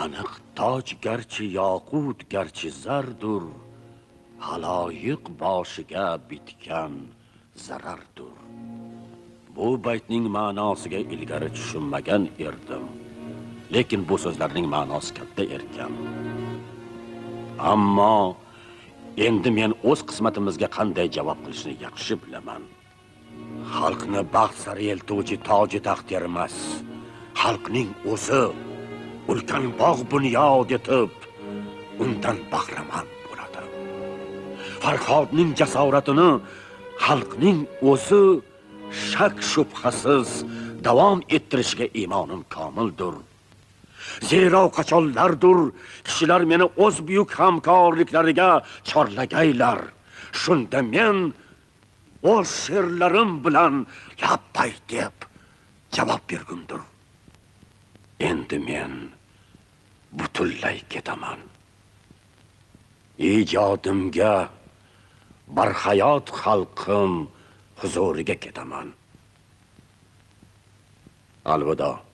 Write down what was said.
Aniq toj garchi yoqut garchi zardur, haloyiq boshiga bitgan zarardur. Bu baytning ma'nosiga ilgari tushunmagan erdim. Lekin bu so'zlarning ma'nosi katta erkan. Ammo endi men o'z qismatimizga qanday javob qilishni yaxshi bilaman. Xalqni baxt sari eltuvchi toji taxt emas, xalqning o'zi ulkan bog' bunyod etib, undan bahramand bo'ladi. Farhodning jasoratini xalqning o'zi shak shubhasiz davom ettirishiga iymonim komildir. Zero qachonlardir kishilar meni o'z buyuk hamkorliklariga chorlagaylar. Shunda men o'z she'rlarim bilan labbay deb javob bergumdir. Endi men butunlay ketaman. Ijodimga, barhayot xalqim huzuriga ketaman. Alvido.